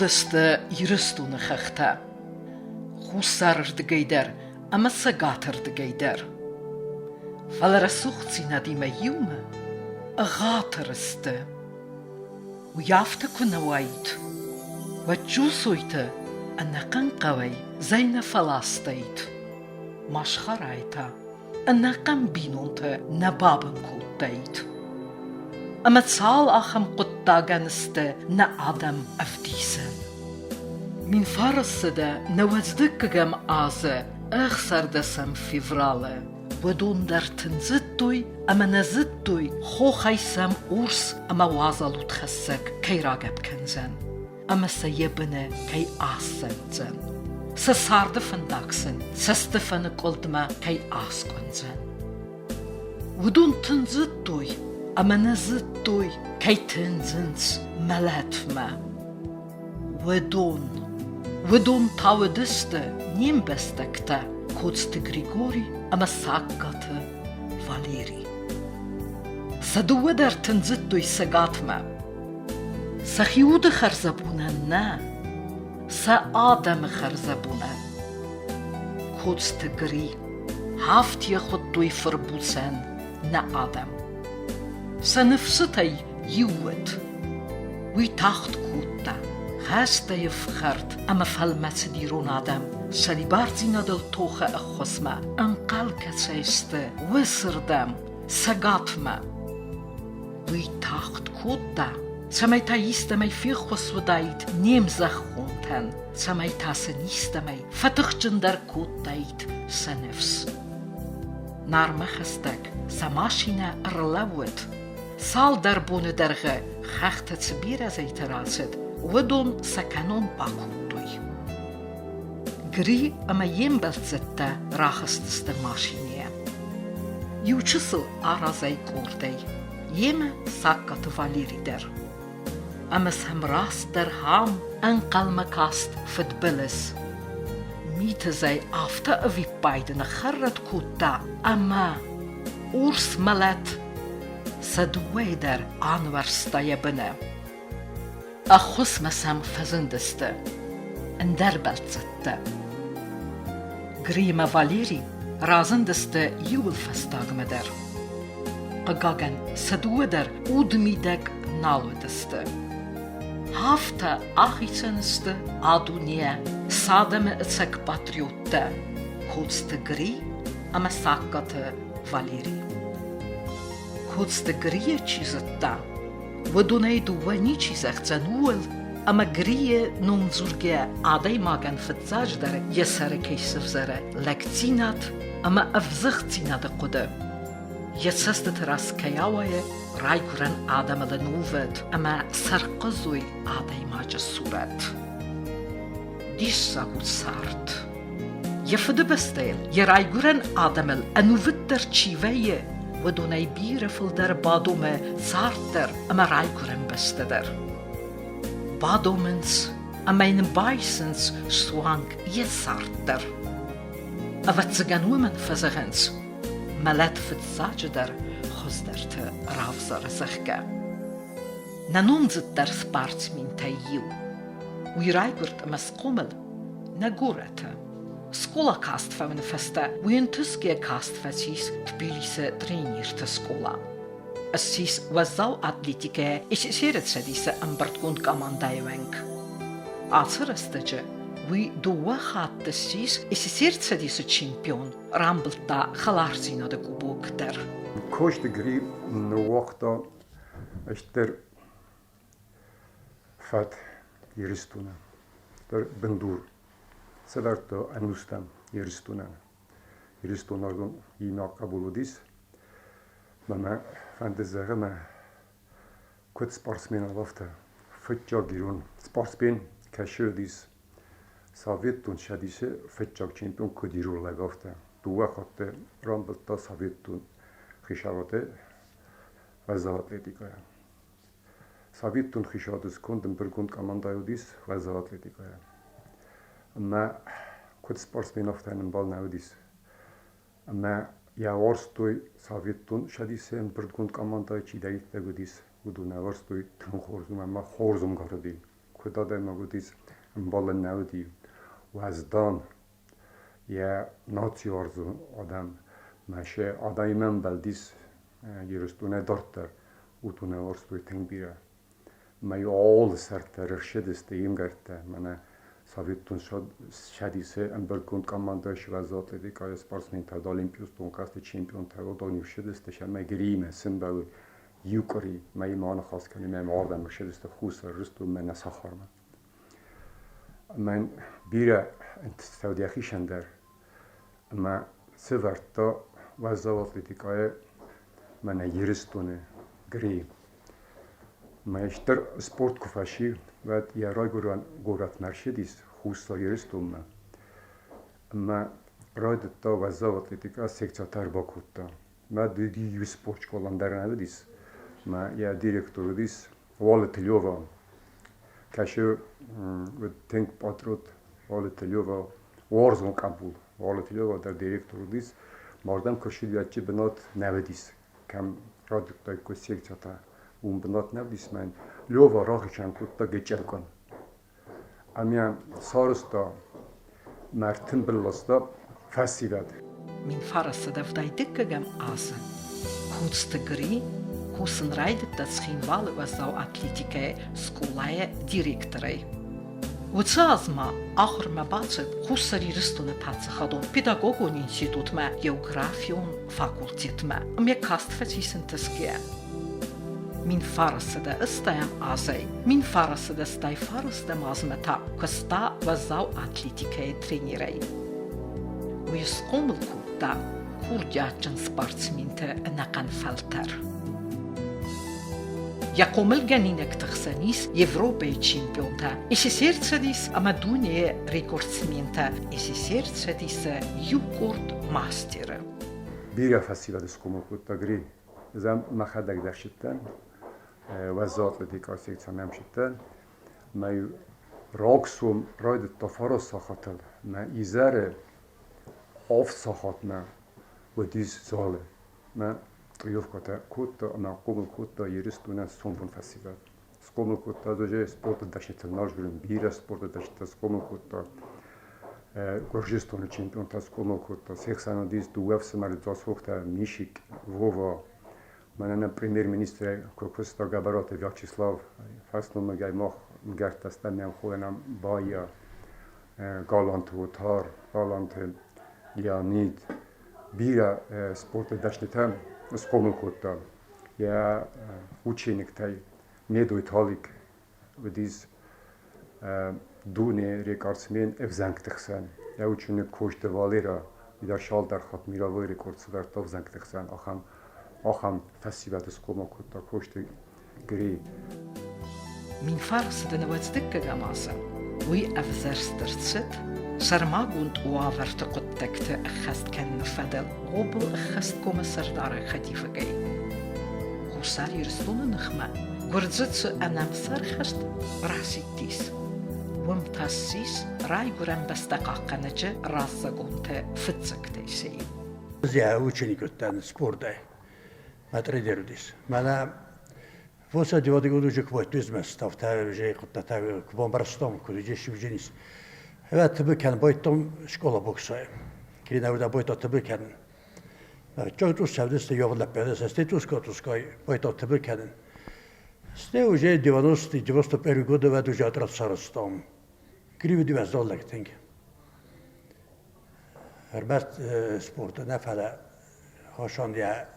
Рӕсугъд сты Ирыстоны хӕхтӕ. Хуссарырдыгӕй дӕр ӕмӕ цӕгатырдыгӕй дӕр. Фӕлӕ рӕсугъддзинадимӕ иумӕ ӕгъатыр сты. Уый афтӕ куы нӕ уаид, уӕд Джусойты ӕнӕхъӕн хъӕуӕй зӕй нӕ фӕластаид. Масхарайы та ӕнӕхъӕн бинонтӕ нӕ бабын кодтаид. Ӕмӕ цал ахӕм хъуыддагӕн сты нӕ адӕм ӕвдисӕн. 1990 азы 16 февралы уыдон дӕр тындзыдтой ӕмӕ нӕ зыдтой, хохӕй сӕм урс ӕмӕ уазал удхӕссӕг кӕй рагӕпп кӕндзӕн ӕмӕ сӕ йӕ быны кӕй ассӕнддзӕн, сӕ царды фӕндаг сын цӕстыфӕныкъуылдмӕ кӕй аскъуындзӕн. Уыдон тындзыдтой ӕмӕ нӕ зыдтой, кӕй тындзынц мӕлӕтмӕ. Уыдон, уыдон та уыдысты не мбӕстӕгтӕ Коцты Григори ӕмӕ Сагкаты Валери. Сӕ дыууӕ дӕр тындзыдтой цӕгатмӕ. Сӕхи уды хӕрзӕбонӕн нӕ, сӕ адӕмы хӕрзӕбонӕн. Коцты Гри, хафт йӕ хуыдтой фырбуцӕн нӕ адӕм. Сӕ ныфсытӕй иу уыд. Уый тагъд кодта, хӕстӕй ӕфхӕрд ӕмӕ фӕлмӕцыд ирон адӕм сӕрибардзинадыл тохы ӕххуысмӕ ӕнхъӕл кӕцӕй сты, уыцырдӕм, цӕгатмӕ. Уый тагъд кодта, цӕмӕй та истӕмӕй феххуыс уыдаид не мзӕххонтӕн, цӕмӕй та сын истӕмӕй фӕтыхджындӕр кодтаид сӕ ныфс. Нармӕ хӕстӕг сӕ машинӕ ӕрлӕууыд. Цалдӕр боны дӕргъы хӕхтӕ цы бирӕ зӕйтӕ рацыд, уыдон сӕ кӕнон бакодтой. Гри ӕмӕ йе мбӕлццӕттӕ рахызтысты машинӕйӕ. Иу чысыл аразӕй къордӕй, йемӕ Сагкаты Валери дӕр. Ӕмӕ сӕм растдӕр хам ӕнхъӕлмӕ каст фыдбылыз. Миты зӕй афтӕ ӕвиппайды ныххӕррӕтт кодта, ӕмӕ урс мӕлӕт сӕ дыууӕйы дӕр ануӕрста йӕ быны. Ӕххуысмӕ сӕм фӕзындысты ӕндӕр бӕлццӕттӕ. Гри ӕмӕ Валери разындысты иуыл фӕстагмӕ дӕр. Хъыгагӕн, сӕ дыууӕ дӕр удмидӕг нал уыдысты. Афтӕ ахицӕн сты а дунейӕ сӕ адӕмы ӕцӕг патриоттӕ Коцты Гри ӕмӕ Сагкаты Валери. Коцты Грийӕ чи зыдта, уыдонӕй дыууӕ ничи зӕгъдзӕн ууыл, ӕмӕ Грийы номдзургӕ адӕймагӕн фыццаджыдӕр йӕ сӕры кӕй сӕвзӕры лӕгдзинад ӕмӕ ӕвзыгъддзинады хъуыды. Йӕ цӕстыты раз кӕй ауайы райгуырӕн адӕмыл ӕнувыд ӕмӕ сӕрхъызой адӕймаджы сурӕт. Диссаг у цард. Йӕ фыдыбӕстӕйыл, йӕ райгуырӕн адӕмыл ӕнувыддӕр чи вӕййы, уыдонӕй бирӕ фылдӕр бадомы цард дӕр ӕмӕ райгуырӕн бӕстӕ дӕр. Бадомынц ӕмӕ йын байсынц суанг йӕ цард дӕр. Ӕвӕццӕгӕн уымӕн фӕзӕгъынц, мӕлӕт фыццаджыдӕр хуыздӕрты равзары, зӕгъгӕ. Нӕ номдзыддӕр спортсментӕй иу. Уый райгуырд ӕмӕ схъомыл нӕ горӕты. Скъола каст фӕуыны фӕстӕ уый ӕнтысгӕ каст фӕцис Тбилисы тренерты скъола. Ссис уӕззау атлетикӕйӕ СССР-ы Цӕдисы ӕмбырдгонд командӕйы уӕнг. Ацы рӕстӕджы уый дыууӕ хатты ссис СССР-ы Цӕдисы чемпион, рамбылдта хӕлардзинады кубок дӕр. Косты Гри ныууагъта стыр фӕд Ирыстоны бындур сӕвӕрдта ӕнустӕм Ирыстонӕн. Ирыстонӕрдон иунӕг хъӕбул уыдис. Мӕ фӕнды зӕгъын, куыд спортсмен афтӕ фыццаг ирон спортсмен кӕцы уыдис Советон Цӕдисы фыццаг чемпион куыд ирон лӕг, афтӕ. Дыууӕ хатты рамбылдта Советон хицауады уӕззау атлетикӕйӕ. Советон хицауады сконд ӕмбырдгонд командӕ уыдис уӕззау атлетикӕйӕ. Ӕмӕ куыд спортсмен, афтӕ ӕмбал нӕ уыдис. Ӕмӕ йӕ уарзтой Советон Цӕдисы ӕмбырдгонд командӕйы чидӕриддӕр уыдис, уыдон ӕвӕрстой тынг хорз ӕмӕ хорз ӕмгар уыди. Куыд адӕймаг уыдис, ӕмбалӕн нӕ уыди, уӕздан, йӕ нациуарзон адӕм. Мӕ сӕ адӕмимӕ ӕмбӕлдис Ирыстонӕй дарддӕр, уыдонӕй уарзтой тынг бирӕ. Мӕ алы сӕрд дӕр ӕрсыдысты ӕмгӕрттӕ, мӕнӕ Советон Цӕдисы ӕмбырдгонд командӕйы сывӕллӕтты декайы спортсментӕ олимпион хъазты чемпионтӕ уыдон-иу ссыдысты сӕмӕ Гриимӕ сымбӕлы иу къуыри мӕимӕ аныхас кӕнын ӕмӕ ардӕм ссыдысты Хуссар Ирыстонмӕ нӕ сахармӕ. Ӕмӕ бирӕ ӕнтыстытӕ уыд йӕхицӕн дӕр. Ӕмӕ сӕвӕрдта уӕззау атлетикӕйы мӕнӕ Ирыстоны Гри. Мӕ стыр спорт куы фӕци, уӕд йӕ райгуырӕн горӕтмӕ ӕрцыдис Хуссар Ирыстонмӕ. Ӕмӕ райдыдта уӕззау атлетикӕ секцитӕ ӕрбакодта. Мӕ иу спортскъолам дӕр нӕ уыдис. Мӕ йӕ директор уыдис Уалыты Лёва. Кӕсы уыд тынг патриот Уалыты Лёва, уарзон хъӕбул. Уалыты Лёва дӕр директор уыдис. Мардӕм куы ссыд, бынат нӕ уыдис. Кӕм радыдтаиккой секцитӕ, уым бынат нӕ уыдис мӕн. Лёва рахицӕн кодта Гечъелкъон. Ӕмӕ сарӕзта мӕрдтын былласта фӕсивӕд. 1992 азы Коцты Гри кусын райдыдта Цхинвалы уӕззау атлетикӕйы скъолайы директорӕй. Уыцы аз ма ахуырмӕ бацыд Хуссар Ирыстоны паддзахадон педагогон институтмӕ географион факультетмӕ ӕмӕ каст фӕцис ӕнтысгӕ. 1980 азӕй 1989 азмӕ та куыста уӕззау атлетикӕйы тренерӕй. Уый схъомыл кодта курдиатджын спортсменты ӕнӕхъӕн фӕлтӕр. Йӕ хъомылгӕнинӕгты хсӕн ис Европӕйы чемпионтӕ, СССР-Цӕдис ӕмӕ дунейы рекордсментӕ, СССР-Цӕдисы иу къорд мастеры. Бирӕ фӕсивӕд схъомыл кодта Гри. Ӕз ӕм мӕхӕдӕг дӕр сидтӕн, уӕззау атлетикӕйы секцимӕ мӕм сидтӕн. Мӕ рагсом райдыдта фараст сахатыл, мӕ изӕры авд сахатмӕ уыдис залы. Мӕ тренировкӕтӕ кодта ӕмӕ хъомыл кодта Ирыстонӕн сомбон фӕсивӕд. Схъомыл кодта уже спорты дӕснытыл нал бирӕ спорты дӕснытӕ схъомыл кодта. Гуырдзыстоны чемпионтӕ схъомыл кодта. Се хсӕн уыдис дыууӕ ӕфсымӕры Дзасохтӕ, Мишик, Вова. Мӕнӕ нӕ премьер-министрӕй куы куыста Гӕбӕраты Вячеслав, фӕсномыгӕй мах мгӕрттӕ стӕм нӕм хойӕнӕм Байя, Галанты Отар, Галанты Леонид. Бирӕ спорты дӕснытӕ схъомыл кодта. Йӕ учениктӕй Медой Талик уыдис дуне рекордсмен ӕвзӕнгты хсӕн. Йӕ ученик Косты Валера дӕр цалдӕр хатт мировой рекорд сӕвӕрдта ӕвзӕнгты хсӕн. Ахӕм, ахӕм фӕсивӕды схъомыл кодта Косты Гри. Минфарсы нывӕдздыккӕгӕм азы уый ӕвзӕрст ӕрцыд сӕрмагонд уавӕрты хъуыддӕгты ӕххӕст кӕныны фӕдыл обл ӕххӕсткомы сӕрдары хӕдивӕгӕй. Хуссар Ирыстоны ныхмӕ гуырдзы цы ӕнӕмсӕр хӕст расидтис, уым та ссис райгуырӕн бӕстӕ хъахъхъӕнӕджы раззагонты фыццӕгтӕй сӕ иу. Йӕ ученик уыдтӕн спортӕй. Мӕ тренер уыдис. Мӕнӕ Фоса девятый уже квойтуизмӕ уже хъуыддӕгтӕ куы бамбӕрстон, куыд уыдис уыдис. Ӕмӕ тыбы кӕн бойттон школа боксайы. Кирина бойто тыбы кӕнын. Чойтус сӕвдысты йогъ лӕппӕ, стетус котускай бойто тыбы кӕнын. Сте уже 90 91 года вӕд уже отряд сарӕзтам. Криви дывӕ золлӕг тынг. Ӕрмӕст спорты нӕ, фӕлӕ Хасан йӕ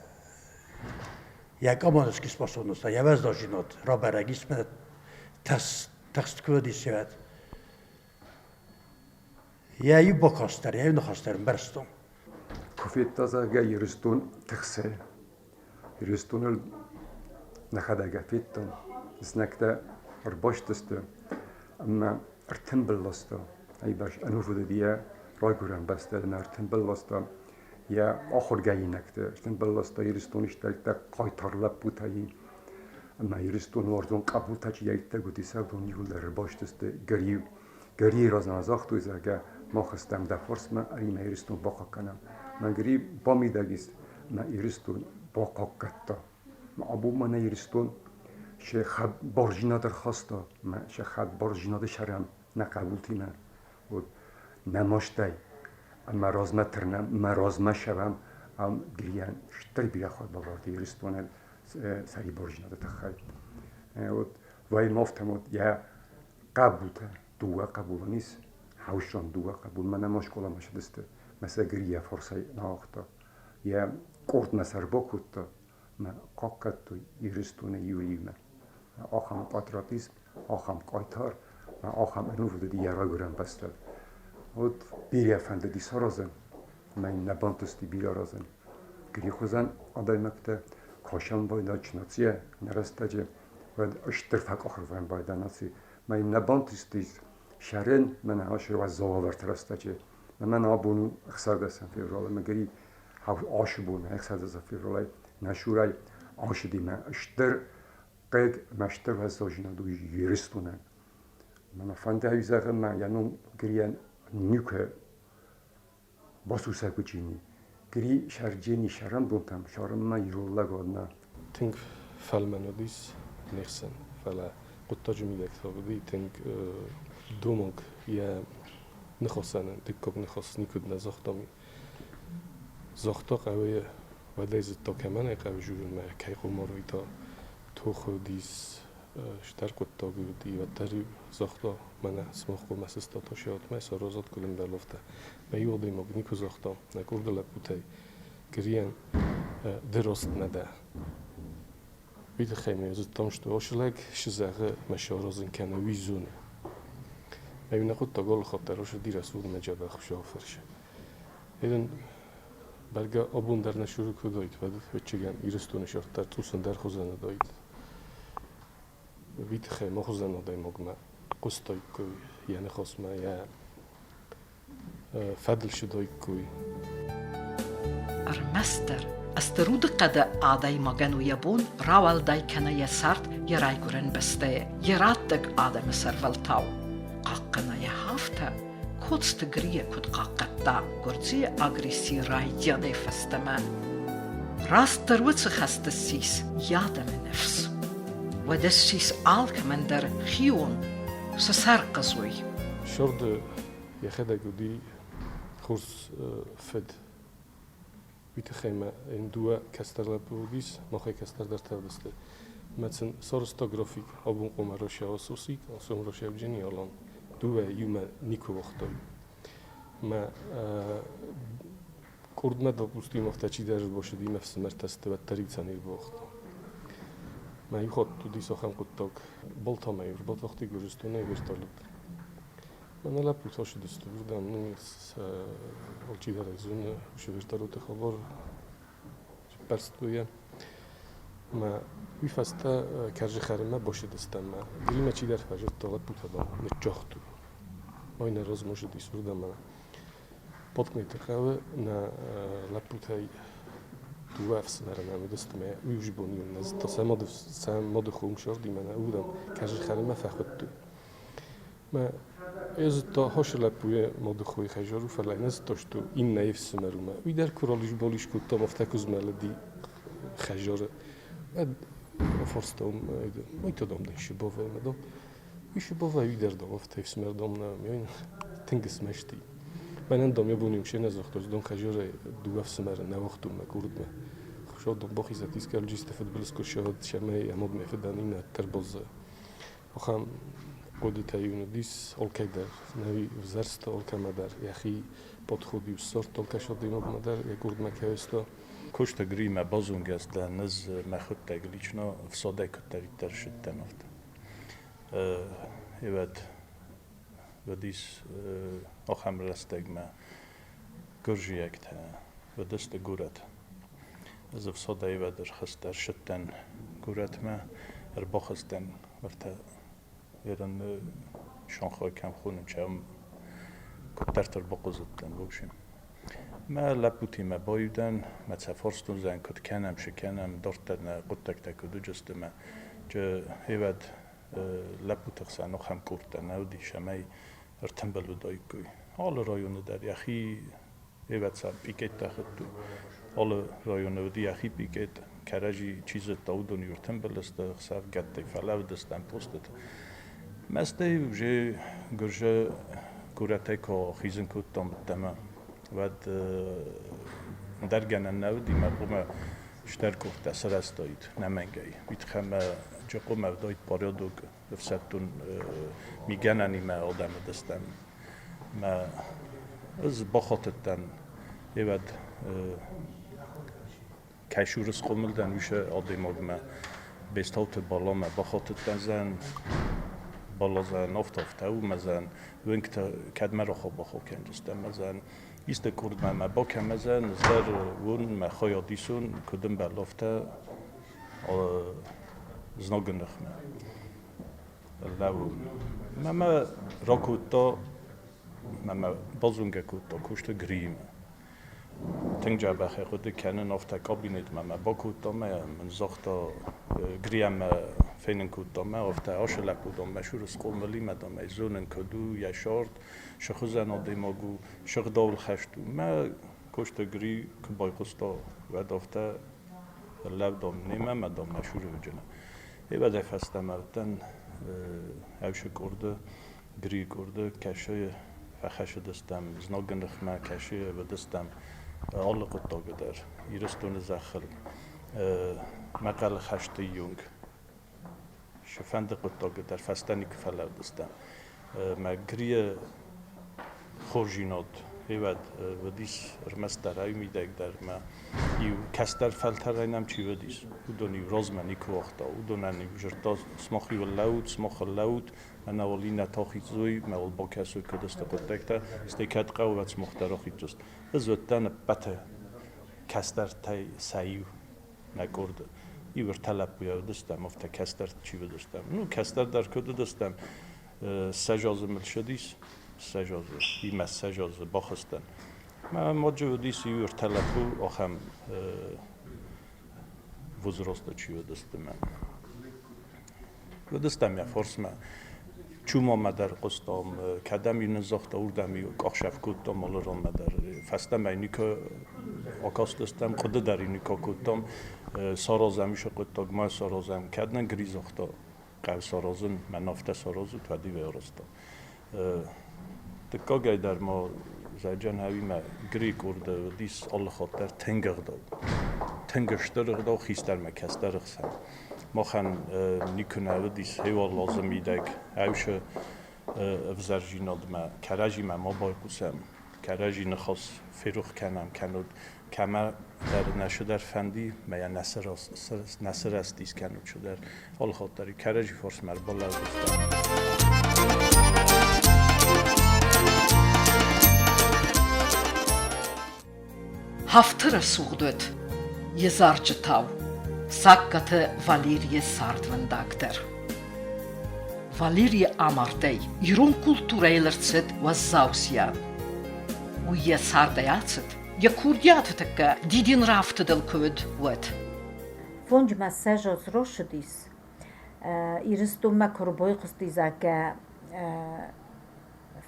йӕ командовский способность, йӕ уӕздажинад рабӕрӕг ис мӕ тыхст куы уыдис уӕд. Йӕ иу бакаст дӕр, йӕ иу ныхас дӕр ӕмбӕрстон. Куы федта, зӕгъгӕ, Ирыстон тыхсы, Ирыстоныл нӕхӕдӕг федтон, знӕгтӕ ӕрбастысты ӕмӕ ӕртымбыл ласта. Ай ӕнувыд уыди йӕ райгуырӕн бӕстӕ ӕмӕ ӕртымбыл ласта йӕ ахуыргӕнинӕгты, ӕртымбыл ласта Ирыстоны стӕлттӕ хъайтар лӕппутӕй ӕмӕ Ирыстоны уарзон хъӕбултӕ чи иттӕг уыди, сӕ уыдон иууылдӕр ӕрбастысты Гӕрийы Гӕрийы размӕ загътой, зӕгъгӕ, мах стӕм дӕ фарсмӕ, ӕри мӕ Ирыстон бахъахъхъӕнӕм. Мӕ Гри бамидӕг ис, мӕ Ирыстон бахъахъхъӕдта. Абон ма нӕ Ирыстон Се хӕдбардзинад ӕрхаста ӕмӕ сӕ хӕдбардзинады сӕрӕн нӕ хъӕбултимӕ уыд нӕ мастӕй ӕмӕ размӕ тырнӕм ӕмӕ размӕ сӕвӕм ам Грийӕн стыр бирӕ хайбавӕрд Ирыстонӕн сӕрибардзинады тыххӕй. Вот вӕййӕм афтӕ вот йӕ хъӕбултӕ, дыууӕ хъӕбулы ис, хӕусон дыууӕ хъӕбул мӕнӕ ма скъоламӕ цыдысты, мӕ сӕ Грийӕ фӕрсӕй нӕ уагъта. Йӕ къордмӕ сӕ ӕрбакодта мӕ хъахъхъӕдтой Ирыстоны иу-иумӕ. Ахӕм патриотизм, ахӕм хъайтар, ахӕм ӕнувыд уыди йӕ райгуырӕн бӕстӕ. Вот бирӕ фӕндыди саразын, ӕмӕ йын нӕ бантысти бирӕ аразын. Грихуызӕн адӕймӕгтӕ косӕн байдайд нацийӕ нӕ рӕстӕджы, уӕд стыр фӕкъахырвӕн байда наци. Мӕ йын нӕ бантыстис сӕрӕн мӕнӕ ацы уӕззау уавӕрты рӕстӕджы. Мӕнӕ абон у 16 февралы, мӕ Гри ашы бон 16 февралӕй нӕ сурӕй ашыди мӕ стыр хъыг мӕ стыр уӕззаудзинад у Ирыстонӕн. Мӕ фӕнды ӕй зӕгъын, мӕ йӕ ном Грийӕн никуы басусӕг уыджини. Гри сӕрджени сӕрӕнбонтӕм сӕрынмӕ ирон лӕг уӕдмӕ. Тынг фӕлмӕн уыдис не хсӕн, фӕлӕ хъуыддаджы мидӕг та уыди тынг домаг йӕ ныхасӕн дыккаг ныхас никуыд нӕ загътам. Загъта хъӕуы, уӕдӕй зыдта, кӕмӕн ӕй хъӕуы журынмӕ, кӕй хъуамӕ арвита. Тох уыдис, стӕр хъуыддаг уыди, уӕддӕр загъта, мӕнӕ сымах хъуамӕ сыстат Тосиатмӕ, саразат куыд ӕмбӕлы, афтӕ. Мӕ иу адӕймаг никуы загъта, нӕ къорды лӕппутӕй Грийӕн ды раст нӕ дӕ. Уый тыххӕй ме зыдтам, что ашы лӕг шы зӕгъы мӕ саразын кӕны, уый зоны. Мӕ иу нӕ хъуыддаг алы хатт дӕр ашы дирӕ сурмӕ дзӕбӕх фӕрсы. Едын бӕргӕ абон дӕр нӕ суры куы уыдаид, уӕд ӕвӕццӕгӕн Ирыстоны сӕрд дӕр цъус ӕндӕр хуызӕн уыдаид. Уый тыххӕй ма хуызӕн адӕймагмӕ хъуыстаиккой йӕ ныхасмӕ, йӕ фӕдыл сыдаиккой. Ӕрмӕстдӕр стыр удыхъӕды адӕймагӕн у йӕ бон рауӕлдай кӕна йӕ цард йӕ райгуырӕн бӕстӕйы, йӕ раттӕг адӕмы сӕрвӕлтау. Хъахъхъӕна йӕ афтӕ, Коцты Грийӕ куыд хъахъхъӕдта гуырдзыйы агрессийы райдианӕй фӕстӕмӕ. Растдӕр уыцы хӕсты ссис йӕ адӕмы ныфс. Уӕдӕ ссис алкӕмӕн дӕр хион, сӕ сӕрхъызой. Сырды йӕхӕдӕг уыди хорз фыд. Уый тыххӕй мӕ йын дыууӕ кӕстӕр лӕппу уыдис, махӕй кӕстӕрдӕртӕ уыдысты. Мӕ сын сарӕзта график, абон хъуамӕ Росиа Сосик, сом Росиа Евгений Алан. Дыууӕ иумӕ никуы уагътой. Мӕ къордмӕ, допустим, афтӕ чидӕр ӕрбацыди ме фсымӕртӕ сты, уӕддӕр иу цӕн ӕрбауагъта. Мӕ иу хатт уыдис ахӕм хъуыддаг. Балтамӕ ӕрбатахти Гуырдзыстонӕй вертолет. Мӕнӕ лӕппутӕ ссыдысты уырдӕм, ну, алчидӕр ӕй зоны, уыцы вертолеты хабар сӕппӕрстой йӕ. Мӕ уый фӕстӕ кӕрзы хӕрынмӕ бацыдыстӕм мӕ Гримӕ чидӕр фӕзылдта, лӕппутӕ, дам, ныццагътой. Ой, нӕ размӕ ссыдис уырдӕм ӕмӕ Поткнеты хъӕуы нӕ лӕппутӕй дыууӕ ӕфсымӕры нӕм уыдысты мӕ уый уыцы бон иу нӕ зыдта, сӕ мады сӕ мады хо уым сырдимӕ нӕ уырдӕм кӕрзы хӕрынмӕ фӕхуыдтой. Мӕ ӕз зыдта хосы лӕппуйы мады хойы хӕзар у, фӕлӕ нӕ зыдта, что иннӕйы ӕфсымӕр у мӕ. Уый дӕр куы ралис-балис кодтам, афтӕ куы змӕлыди хӕзары. Уӕд афарстам, ой, то дам дын шибовӕ мӕ дам. Уый шибовӕ уый дӕр дам, афтӕ ӕфсымӕр дам нӕ, тынг смӕсти. Мӕнӕн дам йӕ бон иу се нӕ загъта, дам хӕзарӕй дыууӕ ӕфсымӕры нӕ уагътон мӕ курдмӕ. Хуыцау дам бахизӕд искӕлджисты фыдбылыз куы ссӕуӕд, сӕмӕй ӕмӕ мӕ фыдӕн иннӕ дӕр баззайа. Ахӕм хъуыдытӕ-иу уыдис алкӕй дӕр. Нӕ ӕвзӕрста алкӕмӕ дӕр йӕхи подход-иу ссардта алкӕй адӕймагмӕ дӕр, йӕ къордмӕ кӕста. Куысты Гримӕ базонгӕ дӕн ӕз мӕхуыдтӕг лично ӕфсадӕй куыддӕриддӕр ссыдтӕн, афтӕ. Ивӕд уыдис ахӕм рӕстӕгмӕ гуырдзиӕгтӕ уыдысты горӕты. Ӕз ӕфсадӕй ивӕд ӕрсыдтӕн горӕтмӕ, ӕрбахызтӕн ӕртӕ ерын Шанхай кӕм хонынц, ам куыддӕрты ӕрбахъуызыдтӕн, в общем. Мӕ лӕппутимӕ баиу дӕн, мӕ цӕ фарстон зӕн, куыд кӕнӕм, цы кӕнӕм, дарддӕр нӕ хъуыддӕгтӕ куыд уыдысты мӕ ивӕд лӕппуты хсӕн ахӕм къордтӕ нӕ уыдис, ӕмӕ ӕртымбыл уыдаиккой. Алы районы дӕр йӕхи ӕвӕццӕ пикеттӕ хуыдтой. Алы районы уыди йӕхи пикет. Кӕрӕдзи чи зыдта, уыдон иу ӕртымбыл сты, ӕхсӕвгӕттӕй фӕлӕууыдыстӕм постыты. Мӕстӕй уже гуырзы горӕтӕй куы хизын кодтам ӕддӕмӕ, уӕд ӕндӕр гӕнӕн нӕ уыди, мӕ хъуамӕ стӕр къордтӕ сарӕзтаид нӕмӕнгӕй. Уый тыххӕй мӕ джы хъуамӕ уыдаид порядок ӕфсӕддон мигӕнӕнимӕ адӕмы дыстӕм. Мӕ ӕз бахатыдтӕн, ӕвӕд кӕй суры схъомыл дӕн, уыцы адӕймагмӕ Бестауты Баламӕ бахатыдтӕн зӕн, Бала зӕн, афтӕ у мӕ зӕн, уынгтӕ кӕдмӕ рахау-бахау кӕндзыстӕм мӕ зӕн, исты къордмӕ мӕ бакӕн мӕ зӕн, ӕз дӕр уын мӕ хайад исон, куыд ӕмбӕлы, афтӕ знагы ныхмӕ лӕууын. Мӕ мӕ ракодта, мӕ мӕ базонгӕ кодта куысты Гриимӕ. Тынг дзӕбӕхӕй хъуыды кӕнын, афтӕ кабинетмӕ мӕ бакодта мӕ мын загъта, Гриамӕ фенын кодта мӕ, афтӕ ашы лӕппу, дам, мӕ суры схъомыл и мӕ, дам, ӕй зонын, куыд у йӕ сӕрд, цы хуызӕн адӕймаг у, цы гъдауыл хӕст у. Мӕ Косты Гри куы байхъуыста, уӕд афтӕ лӕг, дам, немӕ мӕ, дам, мӕ суры уыджынӕ. Ӕвӕдза фӕстӕмӕ уыдтӕн ӕвсы къорды, Грийы къорды кӕсы фӕхӕссыдыстӕм знагы ныхмӕ, кӕсы уыдыстӕм алы хъуыддагы дӕр Ирыстоны зӕххыл. Мӕхъӕлы хӕсты июнг цыфӕнды хъуыддагы дӕр фӕстӕ никуы фӕлӕудыстӕм. Мӕ Грийы хорздзинад ӕвӕд уыдис ӕрмӕстдӕр ӕй мидӕг дӕр мӕ иу кӕстӕр фӕлтӕрӕй нӕм чи уыдис, уыдон-иу размӕ никуы уагъта. Уыдонӕн-иу дзырдта, сымах-иу лӕуут, сымах лӕуут, мӕнӕ уал иннӕтӕ ахицой, мӕ уал бакӕсой, куыд сты хъуыддӕгтӕ, стӕй кӕд хъӕуы, уӕд сымах дӕр ахицдзыстут. Ӕз уыдтӕн ӕппӕты кӕстӕртӕй сӕ иу нӕ къорды. Иу ӕртӕ лӕппуйӕ уыдыстӕм, афтӕ кӕстӕр чи уыдыстӕм. Ну, кӕстӕр дӕр куыд уыдыстӕм, 20 азы мыл ссыдис, 20 азы, имӕ 20 азы бахызтӕн. Мӕ маджы уыдис иу ӕртӕ лӕппу, ахӕм возрасты чи уыдысты мӕ. Уыдыстӕм йӕ фарсмӕ. Чумамӕ дӕр хъуыстам, кӕдӕм-иу ныззагъта, уырдӕм-иу къахсӕф кодтам алы ранмӕ дӕр. Фӕстӕмӕ никуы акастыстӕм, хъуыды дӕр никуы акодтам, саразӕм исы хъуыддаг, ма саразӕм. Кӕд нын Гри загъта, хъӕу саразын, мӕн афтӕ саразут, уӕд-иу ӕй арӕзтам. Дыккагӕй дӕр ма Зӕджан Хауимӕ Гри къорды уыдис алы хатт дӕр тынг ӕгъдау. Тынг стыр ӕгъдау хистӕрмӕ кӕстӕры хсӕн. Махӕн никуы нӕ уыдис хиуал мидӕг ӕвсы ӕвзӕрдзинадмӕ кӕрӕдзимӕ ма байхъусӕм, кӕрӕдзи ныхас ферох кӕнӕм, кӕннод кӕмӕ дӕр нӕ цыдӕр фӕнди, мӕ йӕ нӕ сырӕзтис кӕннод цыдӕр. Алы хатт дӕр кӕрӕдзи фарсмӕ ӕрбалӕудзыстӕм. Афтӕ рӕсугъд уыд йӕ зарджытау Сагкаты Валерийы цардвӕндаг дӕр. Валерийы амардӕй ирон культурӕйыл ӕрцыд уӕззау зиан. Уый йӕ цардӕй ацыд, йӕ курдиаты тӕккӕ дидин рафтыдыл куы уыд, уӕд. Фонджмӕ сӕжоз рощыдис, Ирыстонмӕ куы рбайхъуысти, зӕгъгӕ,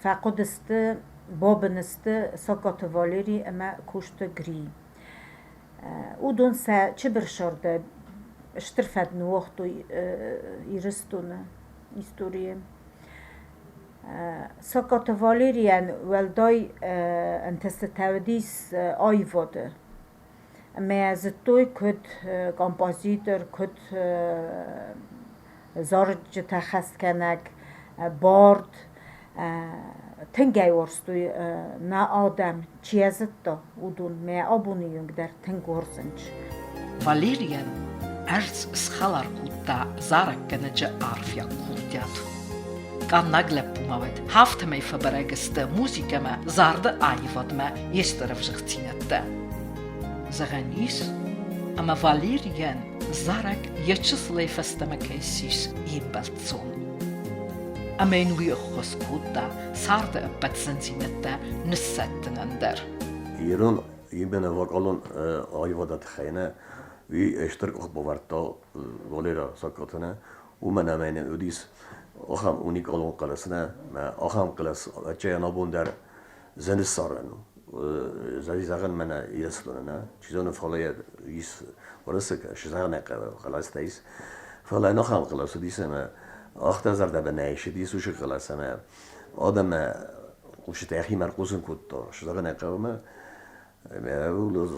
фӕхъуыдысты, бабын сты Сокаты Валери ӕмӕ Косты Гри. Уыдон сӕ чыбырсӕрды стыр фӕд ныууагътой Ирыстоны историйы. Сокаты Валерийӕн уӕлдай ӕнтыстытӕ уыдис аивады. Ӕмӕ зыдтой, куыд композитор, куыд зарджытӕ хӕсгӕнӕг, бард. Тынг ӕй уарзтой нӕ адӕм, чи йӕ зыдта, уыдон. Мӕ абоны онг дӕр тынг уарзынц. Валерийӕн ӕрдз схӕлар кодта зарӕггӕнӕджы арфиаг курдиат. Къаннӕг лӕппумӕ уӕд афтӕмӕй фӕбӕрӕг сты музыкӕмӕ, зарды аивадмӕ йе стыр ӕвзыгъддзинӕдтӕ. Зӕгъӕн ис, ӕмӕ Валерийӕн зарӕг йӕ чысылӕй фӕстӕмӕ кӕй ссис йе мбӕлццон. Ӕмӕ йын уый ӕххуыс кодта царды ӕппӕт зындзинӕдтӕ ныссӕттынӕн дӕр. Ирон именно вокалон аивады тыххӕй нӕ, уый стыр къух бавӕрдта Валера Саккатынӕ, уымӕн ӕмӕ йын уыдис ахӕм уникалон хъӕлӕс нӕ, ахӕм хъӕлӕс ӕвӕццӕгӕн абон дӕр зын ссарӕн у. Зӕгъӕн мӕнӕ Ирыстоны нӕ, чи зоны, фӕлӕ йӕ ис Уырысы зӕгъын хъӕлӕстӕ ис. Фӕлӕ ӕнӕхъӕн хъӕлӕс уыдис ӕмӕ афтӕ зӕрдӕбынӕй ссыдис уыцы хъӕлӕс ӕмӕ адӕммӕ хъусджытӕ йӕхимӕ ӕрхъусын кодта, зӕгъын ӕй хъӕуы ӕмӕ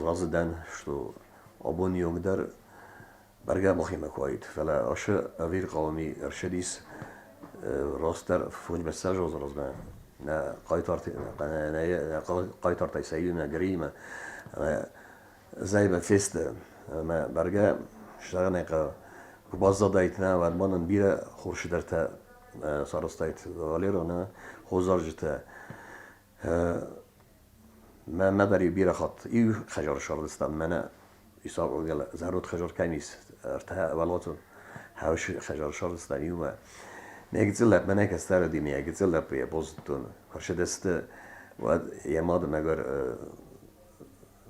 разы дӕн, что абоны онг дӕр бӕргӕ махимӕ куы уаид, фӕлӕ ацы ӕвирхъау ми ӕрцыдис растдӕр фондзмӕссӕдз азы размӕ нӕ хъайтартӕй сӕ иумӕ Гриимӕ зӕймӕ фесты ӕмӕ бӕргӕ зӕгъын ӕй хъӕуы, куы баззадаид нӕ, уӕд ма нын бирӕ хорз цыдӕртӕ сарӕзтаид Валера, нӕ хорзарджытӕ. Мӕнмӕ дӕр-иу бирӕ хатт иу хӕдзары сарӕзтам, мӕнӕ Исахъ зӕронд хӕдзар кӕм ис, ӕртӕ уӕлладзон хӕусы хӕдзары сарӕзтам иумӕ. Мӕ гыццыл лӕппу, мӕнӕ кӕстӕр уыди, мӕ гыццыл лӕппуйӕ базыдтон, фӕрсыдысты, уӕд йӕ мады мӕгуыр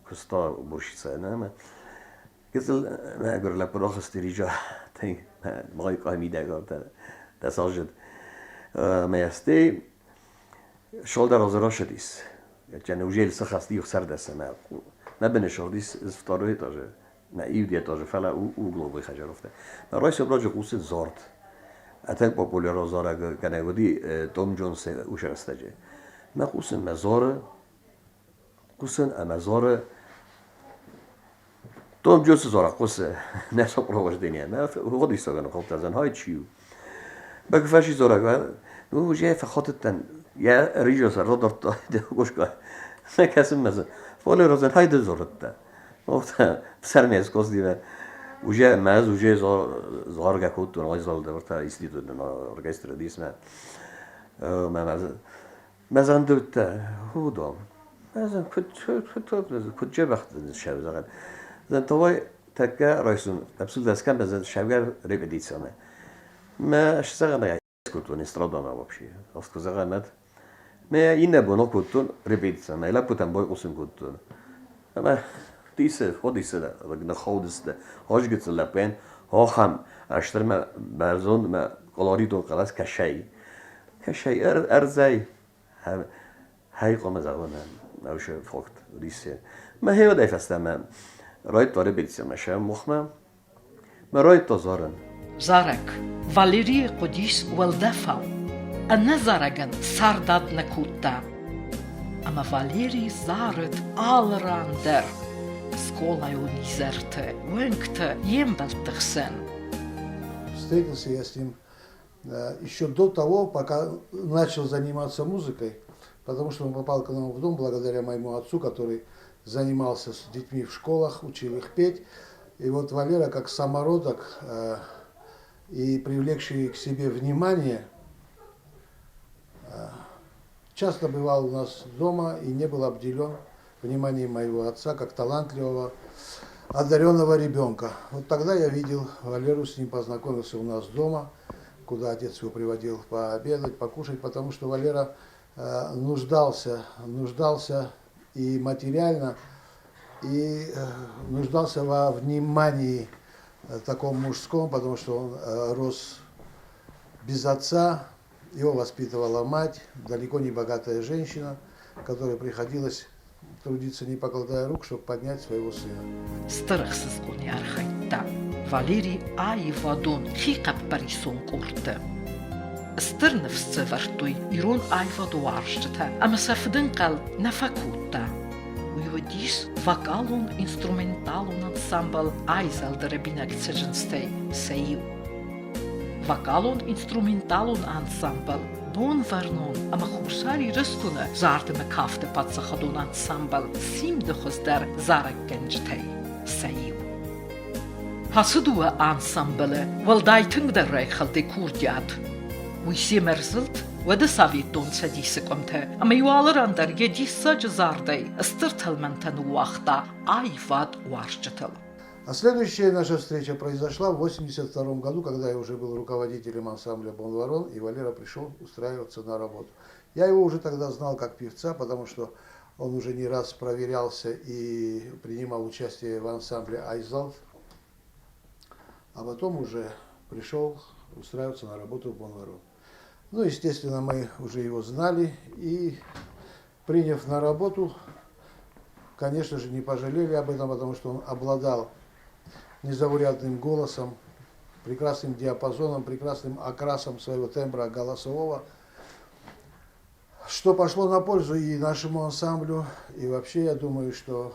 куыста уборщицӕйӕн ӕмӕ гыццыл мӕгуыр лӕппу рахызти Риджа тынг мӕ мидӕг дӕсаздзыд. Ӕмӕ стӕй Шолдар азы рашыдис. Неужели сыхӕст иу сӕрдӕс ӕмӕ мӕ быны сыгъдис второй этажы, нӕ иу этажы, фӕлӕ угловой хӕдзарофтӕ. Мӕ райсом раджы хъусын зард. Ӕцӕг популярон зарӕг кӕнӕ уыди Том Джонсы уыцы рӕстӕджы. Мӕ хъусын мӕ зары, хъусын ӕмӕ зары Том Джонсы зарӕг хъуысы нӕ сопровождение. Мӕ уодисӕгӕн хъуыддӕзӕн хай чи у. Бӕгфӕси зарӕг, ну уже фӕхатыдтӕн, йӕ режиссер радардта гошка. Нӕ кӕсын мӕ фӕлӕ розен хайды зарыдта. Сӕрмӕ скосдивӕ. Уже мӕз уже заргӕ кодтон айзалды варта институтны оркестры дисмӕ. Мӕ Мӕ зӕндӕуттӕ худон. Мӕ куыд куыд дзӕбӕх сӕвзӕрӕн. Зӕнтовай тӕккӕ райсун абсурдӕскӕ мӕ сӕвгӕр репетициямӕ. Мӕ сзӕгъӕн кодтон эстрадамӕ вообще. Афтӕ куы зӕгъӕм, Мӕ иннӕ бон акодтон репетициямӕ, лӕппутӕн байхъусын кодтон. Ӕмӕ дисы, ходисы ныххаудысты. Хӕзгыцы лӕппуйӕн ахӕм ӕстырмӕ бӕрзондмӕ колоритон хъӕлӕс кӕсӕй. Кӕсӕй ӕрдзӕй хӕй хъуамӕ зӕгъон ӕвзӕр факт уыдис. Мӕ хеуӕдӕй фӕстӕмӕ райдта репетициямӕ сӕ махмӕ. Мӕ райдта зарын. Зарӕг Валерийы хъуыдис уӕлдӕфау. Ӕнӕ зарӕгӕн цардад нӕ кодта. Ӕмӕ Валерий зарыд алы ран дӕр. Скъолайон изӕрты, уынгты, йе мбӕлтты хсӕн. Встретился я с ним еще до того, пока начал заниматься музыкой, потому что он попал к нам в дом благодаря моему отцу, который занимался с детьми в школах, учил их петь. И вот Валера, как самородок и привлекший к себе внимание, часто бывал у нас дома и не был обделен вниманием моего отца, как талантливого, одаренного ребенка. Вот тогда я видел Валеру, с ним познакомился у нас дома, куда отец его приводил пообедать, покушать, потому что Валера нуждался, нуждался и материально, и нуждался во внимании таком мужском, потому что он рос без отца, его воспитывала мать, далеко не богатая женщина, которой приходилось трудиться не покладая рук, чтобы поднять своего сына. Стыр ӕхсызгонӕй архайдта Валерий аивадон хихъӕппӕрисон къордты. Стыр ныфс дзы ӕвӕрдтой ирон аивадуарзджытӕ ӕмӕ сӕ фыдӕнхъӕл нӕ фӕкодта. Уый уыдис вокалон-инструменталон ансамбль Айзӕлды рӕбинаг цӕджындзтӕй сӕ иу. Вокалон-инструменталон ансамбль Бонвӕрнон ӕмӕ Хуссар Ирыстоны зард ӕмӕ кафты паддзахадон ансамбль Симды хуыздӕр зарӕггӕнджытӕй сӕ иу. Ацы дыууӕ ансамблы уӕлдай тынгдӕр райхӕлди курдиат. Уый семӕ ӕрзылд уӕды Советон Цӕдисы къуымты ӕмӕ-иу алы ран дӕр йӕ диссаджы зардӕй стыр тӕлмӕнтӕ ныууагъта аивад уарзджытыл. А следующая наша встреча произошла в 1982 году, когда я уже был руководителем ансамбля «Бонварон», и Валера пришел устраиваться на работу. Я его уже тогда знал как певца, потому что он уже не раз проверялся и принимал участие в ансамбле «Айзалт». А потом уже пришел устраиваться на работу в Бонварон. Ну, естественно, мы уже его знали и, приняв на работу, конечно же, не пожалели об этом, потому что он обладал незаурядным голосом, прекрасным диапазоном, прекрасным окрасом своего тембра голосового, что пошло на пользу и нашему ансамблю, и вообще я думаю, что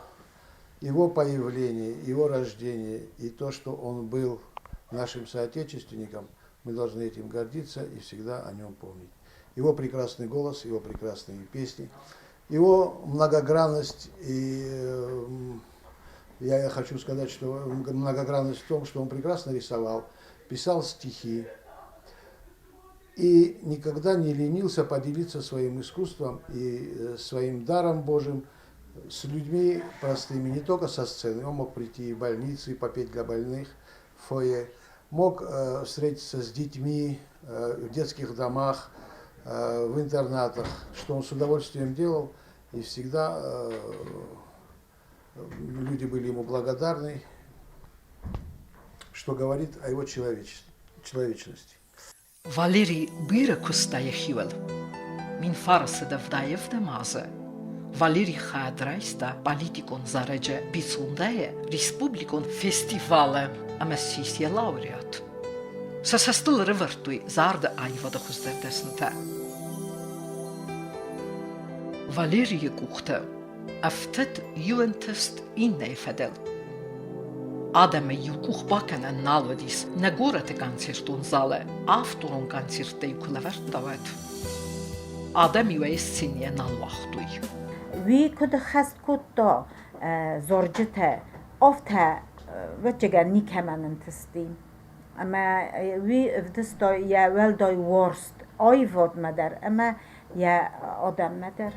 его появление, его рождение и то, что он был нашим соотечественником, мы должны этим гордиться и всегда о нем помнить. Его прекрасный голос, его прекрасные песни, его многогранность и я хочу сказать, что многогранность в том, что он прекрасно рисовал, писал стихи и никогда не ленился поделиться своим искусством и своим даром Божьим с людьми простыми, не только со сцены. Он мог прийти и в больницы, и попеть для больных в фойе, мог встретиться с детьми в детских домах, в интернатах, что он с удовольствием делал, и всегда люди были ему благодарны, что говорит о его человечности. Валери бирӕ куыста йӕхиуыл. Минфарсы ӕвдайӕвдӕм азы Валери хайад райста политикон зарӕджы Пицундайы республикон фестивалы ӕмӕ ссис йӕ лауреат. Сӕ цӕстыл ӕрӕвӕрдтой зарды аивады хуыздӕр дӕснытӕ. Валерийы къухты ӕфтыд иу ӕнтыст иннӕйы фӕдыл. Адӕмӕй иу къух бакӕнӕн нал уыдис нӕ горӕты концертон залы авторон концерттӕй куы лӕвӕрдта, уӕд. Адӕм-иу ӕй сценӕйӕ нал уагътой. Уый куыд ӕххӕст кодта зарджытӕ, афтӕ ӕвӕццӕгӕн никӕмӕн ӕнтысти. Ӕмӕ уый ӕвдыста йӕ уӕлдай уарзт аивадмӕ дӕр ӕмӕ йӕ адӕммӕ дӕр.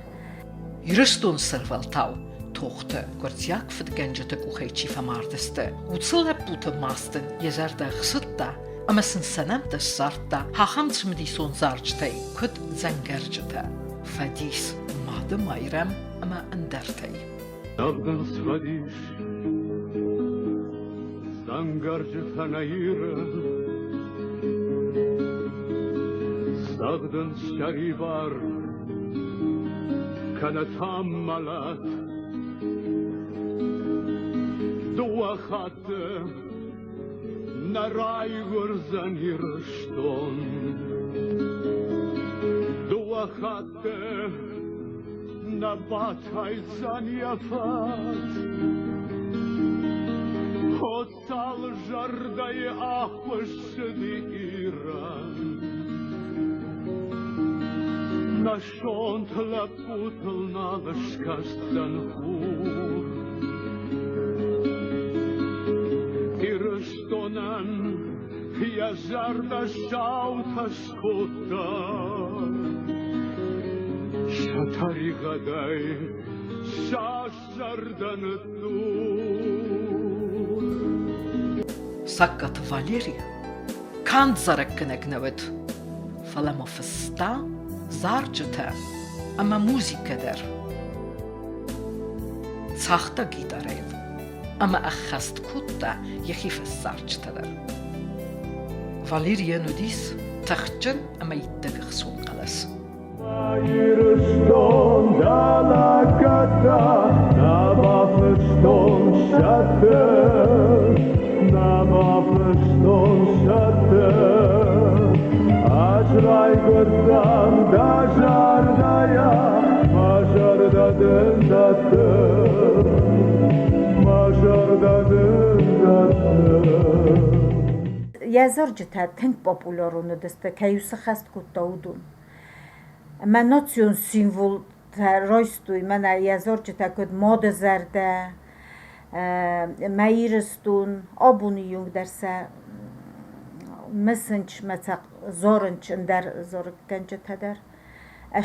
Ирыстоны сӕрвӕлтау тохты гуырдзиаг фыдгӕнджыты къухӕй чи фӕмардысты, уыцы лӕппуты маст ын йӕ зӕрдӕ ӕхсыдта ӕмӕ сын сӕ нӕмттӕ ссардта ахӕм цымыдисон зарджытӕй, куыд Дзӕнгӕрджытӕ, Фӕдис, Мады Майрӕм ӕмӕ ӕндӕртӕй. Цӕгъдынц фӕдис, дзӕнгӕрджытӕ нӕ Иры, Цӕгъдынц сӕрибар, кӕнӕ та мӕлӕт. Дыууӕ хатты нӕ райгуырдзӕн Ирыстон. Дыууӕ хатты нӕ батайдзӕн йӕ фӕд. Цал зӕрдӕйы ахуыссыди Ирӕн. Нӕ сонт лӕппутыл нал скӕсдзӕн хур. Ирыстонӕн йӕ зӕрдӕ саутӕ скодта. Сӕ тӕригъӕдӕй сӕ зӕрдӕ ныддур. Сагкаты Валери канд зарӕггӕнӕг нӕ уыд, фӕлӕ ма фыста зарджытӕ ӕмӕ музыкӕ дӕр. Цагъта гитарӕйыл ӕмӕ ӕххӕст кодта йӕхи фӕсзарджытӕ дӕр. Валерийӕн уыдис тыхджын ӕмӕ иттӕг ӕхцон хъӕлӕс. Ирыстон дӕ лӕггӕдтӕ нӕ бафыстон сӕтты, нӕ бафыстон сӕтты. Ӕз райгуырдтӕн дӕ зӕрдӕйӕ, мӕ зӕрдӕ дын дӕтты, мӕ зӕрдӕ дын дӕтты. Йӕ зарджытӕ тынг популярон уыдысты, кӕй-иу сыххӕст кодта, уыдон. Ӕмӕ национ символтӕ райстой мӕнӕ йӕ зарджытӕ куыд Мады зӕрдӕ, Мӕ Ирыстон, абоны онг дӕр сӕ мысынч мӕ сӕ зарынч ӕндӕр зарӕггӕнджытӕ дӕр.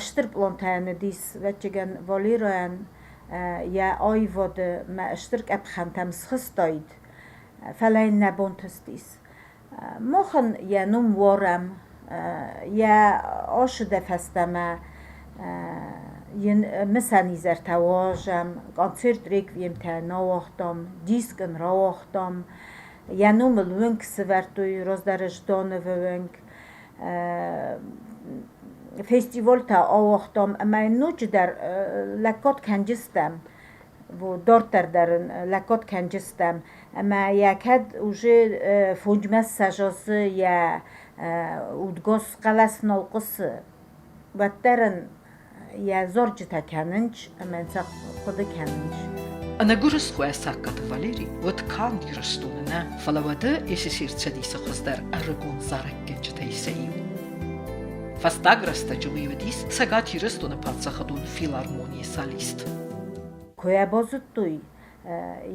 Стыр пълантӕ уыдис, ӕвӕццӕгӕн, Валерӕйӕн йӕ аивады мӕ стыр къӕпхӕнтӕм схызтаид, фӕлӕ йын нӕ бантыстис. Махӕн йӕ ном уарӕм, йӕ асыдӕ фӕстӕмӕ йын мысӕн изӕртӕ уарзӕм, концерт-реквиемтӕ науагътам, диск ын рауагътам. Йӕ номыл уынг сывӕрдтой раздӕры Ждановы уынг. Фестивалтӕ ауагътам ӕмӕ йын ноджыдӕр лӕггад кӕнджыстӕм. Дарддӕр дӕр ын лӕггад кӕнджыстӕм. Ӕмӕ йӕ кӕд уже 25 азы йӕ удгос хъӕлӕс нал хъуысы, уӕддӕр ын йӕ зарджытӕ кӕнынц ӕмӕ сӕ хъуыды кӕнынц. Ӕнӕгуырысхойӕ Сагкаты Валери уыд канд Ирыстоны нӕ, фӕлӕ уӕды СССР Цӕдисы хуыздӕр ӕрыгон зарӕггӕнджытӕй сӕ иу. Фӕстаг рӕстӕджы уый уыдис Цӕгат Ирыстоны паддзахадон филармонийы солист. Куы йӕ базыдтой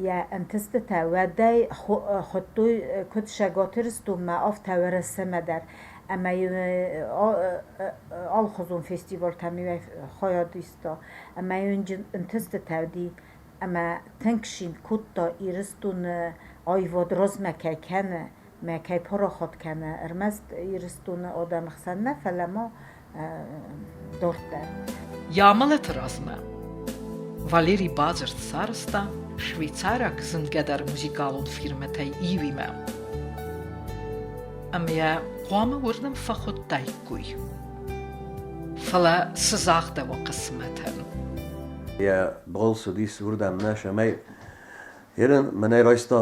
йӕ ӕнтыстытӕ, уӕд ӕй хуыдтой куыд Цӕгат Ирыстонмӕ, афтӕ Уӕрӕсемӕ дӕр. Ӕмӕ алыхуызон фестивалтӕм-иу хайад иста. Ӕмӕ-иу ӕнтыстытӕ уыди ӕмӕ тынг цин кодта Ирыстоны аивад размӕ кӕй кӕны, мӕ кӕй парахат кӕны ӕрмӕст Ирыстоны адӕмы хсӕн нӕ, фӕлӕ ма дарддӕр. Йӕ амӕлӕты размӕ Валерий бадзырд сарӕзта швейцариаг зынгӕдӕр музыкалон фирмӕтӕй иуимӕ. Ӕмӕ йӕ хъуамӕ уырдӕм фӕхуыдтаиккой. Фӕлӕ цы загъдӕуа хъысмӕтӕн? Йӕ балц уыдис уырдӕм нӕ, цӕмӕй ерын мӕнӕй райста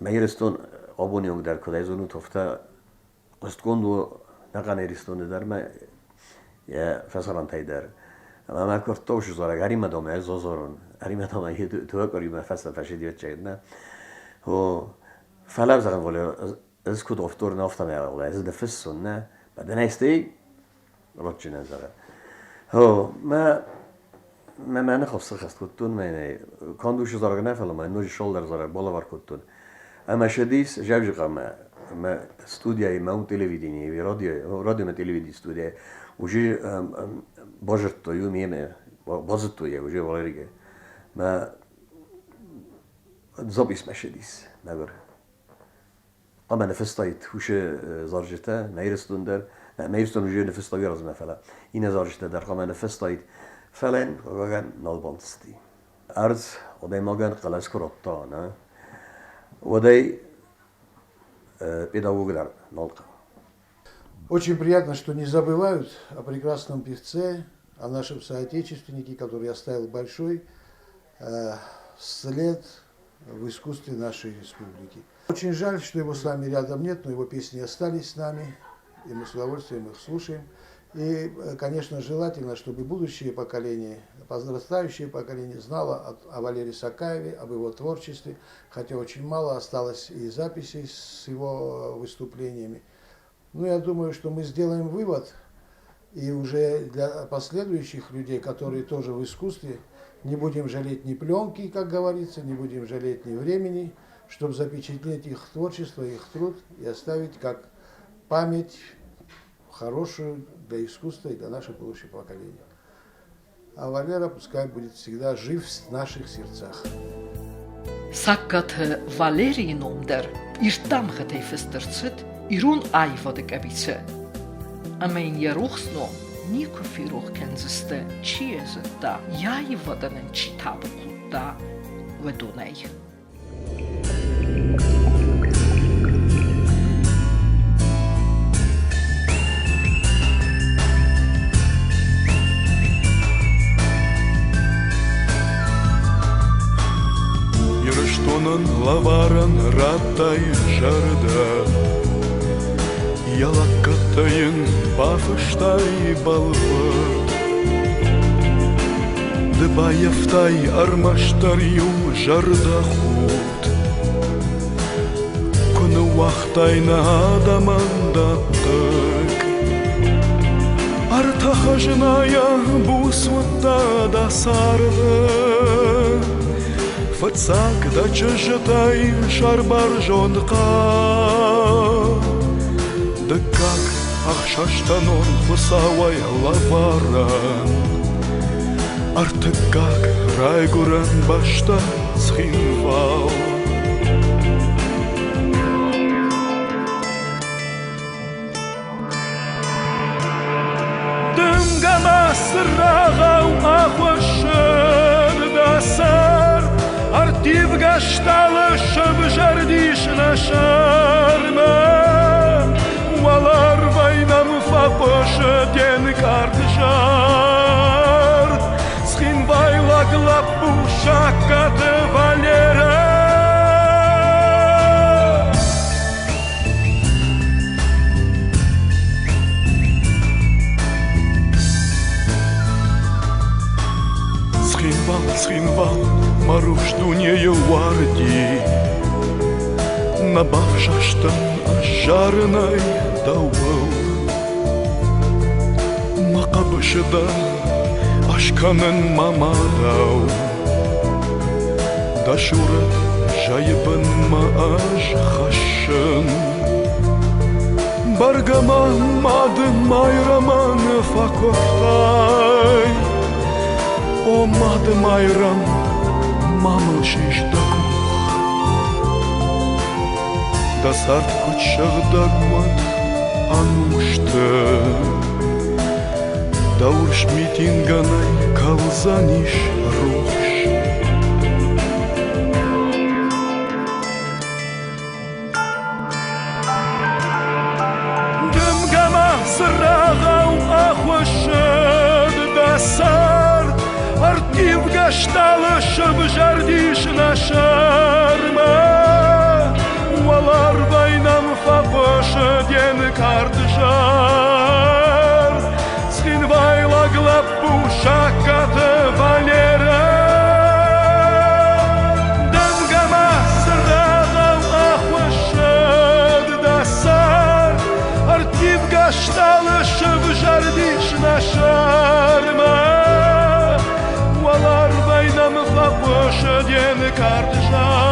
мӕ Ирыстон абоны онг дӕр куыд ӕй зонут, афтӕ хъуыстгонд у ӕнӕхъӕн Ирыстоны дӕр ӕмӕ йӕ фӕсарӕнтӕй дӕр. Ӕмӕ мӕ куырдта уыцы зарӕг ӕримӕ дам ӕз азарон, ӕримӕ дам ӕй туӕкъуыримӕ фӕстӕ фӕсидиотчӕгтмӕ. Фӕлӕ зӕгъын воля, ӕз куыд офторын, афтӕ мӕ ӕз дӕ фыссон, нӕ? Бадӕнӕй ротджынӕн зӕгъы. Хо, мӕ мӕ мӕ ныхас сыххӕст кодтон, мӕнӕ канд уыцы зарӕг нӕ, фӕлӕ ма ноджы цалдӕр зарӕг балӕвар кодтон. Ӕмӕ сӕдис Зӕвджыхъӕумӕ мӕ студияйы, мӕ уым телевиденийы, радио, радиомӕ телевиденийы студияйы уже базыдтой уым йемӕ, базыдтой йӕ уже Валерийы. Мӕ записмӕ сӕдис, мӕгуыр. Ӕмӕ ныффыстаид уыцы зарджытӕ нӕ Ирыстон дӕр, нӕ Ирыстон уже ныффыста уый размӕ, фӕлӕ иннӕ зарджытӕ дӕр хъуамӕ ныффыстаид, фӕлӕ хъыгагӕн нал бантысти. Ӕрдз адӕймагӕн хъӕлӕс куы радта, нӕ, уӕд ӕй педагог дӕр нал хъӕуы. Очень приятно, что не забывают о прекрасном певце, о нашем соотечественнике, который оставил большой след в искусстве нашей республики. Очень жаль, что его с нами рядом нет, но его песни остались с нами, и мы с удовольствием их слушаем. И, конечно, желательно, чтобы будущее поколение, подрастающее поколение знало о Валерии Сакаеве, об его творчестве, хотя очень мало осталось и записей с его выступлениями. Но я думаю, что мы сделаем вывод, и уже для последующих людей, которые тоже в искусстве, не будем жалеть ни пленки, как говорится, не будем жалеть ни времени, чтобы запечатлеть их творчество, их труд и оставить как память хорошую для искусства и для нашего будущего поколения. А Валера пускай будет всегда жив в наших сердцах. Саггаты Валерийы ном дӕр ирд дамгъӕтӕй фыст ӕрцыд ирон аивады къӕбицы. Ӕмӕ йын йӕ рухс ном никуы ферох кӕндзысты, чи йӕ зыдта, йӕ аивадӕн ын чи табу кодта, уыдонӕй. Ирыстонӕн лӕварӕн радтай зӕрдӕ, Йӕ лӕггӕдтӕ йын бафыстай бӕлвырд. Ды баййӕфтай ӕрмӕстдӕр иу зӕрдӕхудт, Куы ныууагътай нӕ адӕмӕн дӕ хъыг. Ӕртӕ хӕзнайӕ буц уыдтӕ дӕ царды, Фыццаг дӕ чызджытӕй сӕрбӕрзонд хъӕр, Дыккаг ӕхсӕстӕнон Хуыцауӕй лӕварӕн, Ӕртыккаг райгуырӕн бӕстӕ Цхинвал. Дымгӕмӕ цырагъау ахуыссыд дӕ сӕр, Ӕрттивгӕ стъалы сӕвзӕрдис нӕ сӕрмӕ. Уӕларвӕй нӕм фӕхъуысы де нкъард зард. Цхинвал лӕппу Сагкаты Валерӕ. Цхинвал, Цхинвал, мӕ рухс дунейы уарди, Нӕ бафсӕстӕн ӕз зарынӕй дӕуыл. Мӕ хъӕбысы дӕ ӕз кӕнын мӕ мадау, Дӕ сурӕт зӕйы бынмӕ ӕз хӕссын. Бӕргӕ ма мады Майрӕмӕн фӕкуывтай, О мады Майрӕм, ма мыл сис дӕ къух. Дӕ цард куыд сыгъдӕг уӕд ӕнусты, Дӕ урс митингӕнӕй кӕлдзӕнис рухс. Дымгӕмӕ цырагъау ахуыссыд дӕ цард, Ӕрттивгӕ стъалы сывзӕрдис нӕ сӕрмӕ. Уӕларвӕй нӕм фӕхъуысы де нкъард зар. Цхинвайлаг лӕппу Сагкаты Валерӕ. Дымгӕмӕ цырагъау ахуыссыд дӕ сӕр, Ӕрттивгӕ стъалы сывзӕрдис нӕ сӕрмӕ. Уӕларвӕй нӕм фӕхъуысы де нкъард зар.